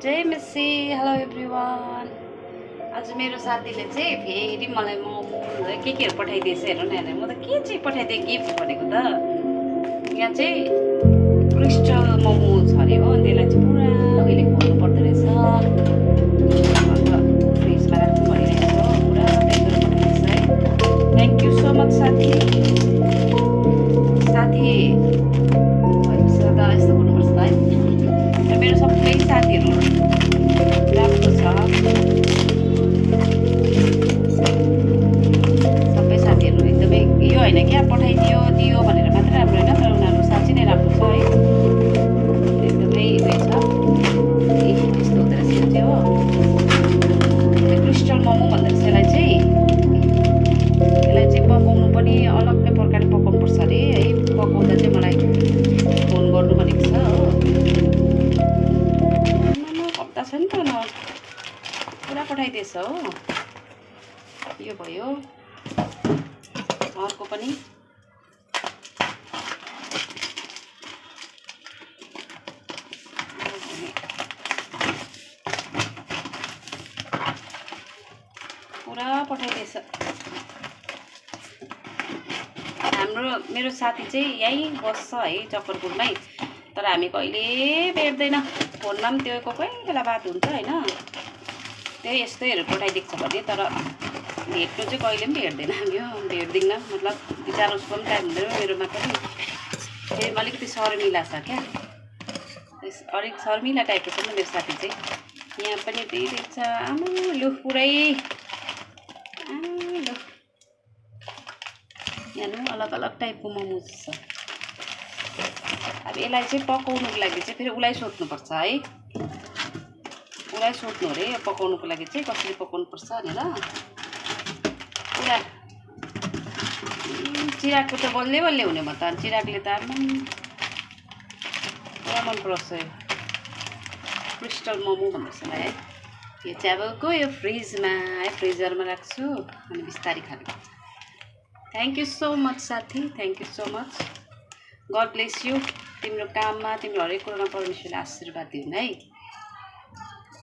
जय Messi hello everyone. आज मेरो साथीले चाहिँ फेरि मलाई मोमो के पठाइदिएछ हेर्नु न। म त के चाहिँ पठाइदिएँ गिफ्ट भनेको त यहाँ चाहिँ क्रिस्टल मोमो छ अरे हो। त्यसलाई चाहिँ पुरा उहिले खोल्नु पर्दो रहेछ। अन्त फ्रिजमा राख्नु भनिरहेको छ हो। पुरा डेकोरेट पठाइदिएछ है। थ्याङ्क यू सो मच साथी। साथी भएपछि त यस्तो गर्नुपर्छ है। मेरो सबै साथीहरू राम्रो छ। सबै साथीहरू एकदमै यो होइन क्या पठाइदियो दियो भनेर मात्रै राम्रो होइन, तर उनीहरू साँच्चै नै राम्रो छ है। एकदमै उयो छ। यस्तो हुँदो रहेछ यो चाहिँ हो। क्रिस्टल मोमो भन्दो रहेछ यसलाई चाहिँ। यसलाई चाहिँ पकाउनु पनि अलग्गै प्रकारले पकाउनु पर्छ अरे है। पकाउँदा चाहिँ मलाई फोन गर्नु भनेको छ हो। हप्ता छ नि त न पुरा पठाइदिएछ हो। यो भयो अर्को पनि। पुरा पठाइदिएछ। मेरो साथी चाहिँ यहीँ बस्छ है चक्करपुरमै, तर हामी कहिले भेट्दैन। फोनमा पनि त्यो कोही बेला बात हुन्छ होइन। त्यही यस्तैहरू पठाइदिएको छ भने, तर भेट्नु चाहिँ कहिले पनि भेट्दैन हामी। भेट्दिनँ मतलब विचार उसको पनि टाइम हुँदैन, मेरोमा पनि। फेरि अलिकति शर्मिला छ क्या, अलिक शर्मिला टाइपको छ नि मेरो साथी चाहिँ। यहाँ पनि त्यही देख्छ आमा लु पुरै लु। यहाँ अलग अलग टाइपको मोमोज छ। अब यसलाई चाहिँ पकाउनुको लागि चाहिँ फेरि उसलाई सोध्नुपर्छ है। उसलाई सोध्नु अरे पकाउनुको लागि चाहिँ कसरी पकाउनुपर्छ भनेर। पुरा चिरागको त बल्लै बल्लै हुने म त। चिरागले त पुरा मन पराउँछ यो क्रिस्टल मोमो भन्दैछ है। यो चाहिँ अब गयो फ्रिजमा है, फ्रिजरमा राख्छु अनि बिस्तारै खानु। थ्याङ्क यू सो मच साथी, thank you so much. God bless you. तिम्रो काममा तिम्रो हरेक कुरामा परमेश्वरले आशीर्वाद दिउन् है।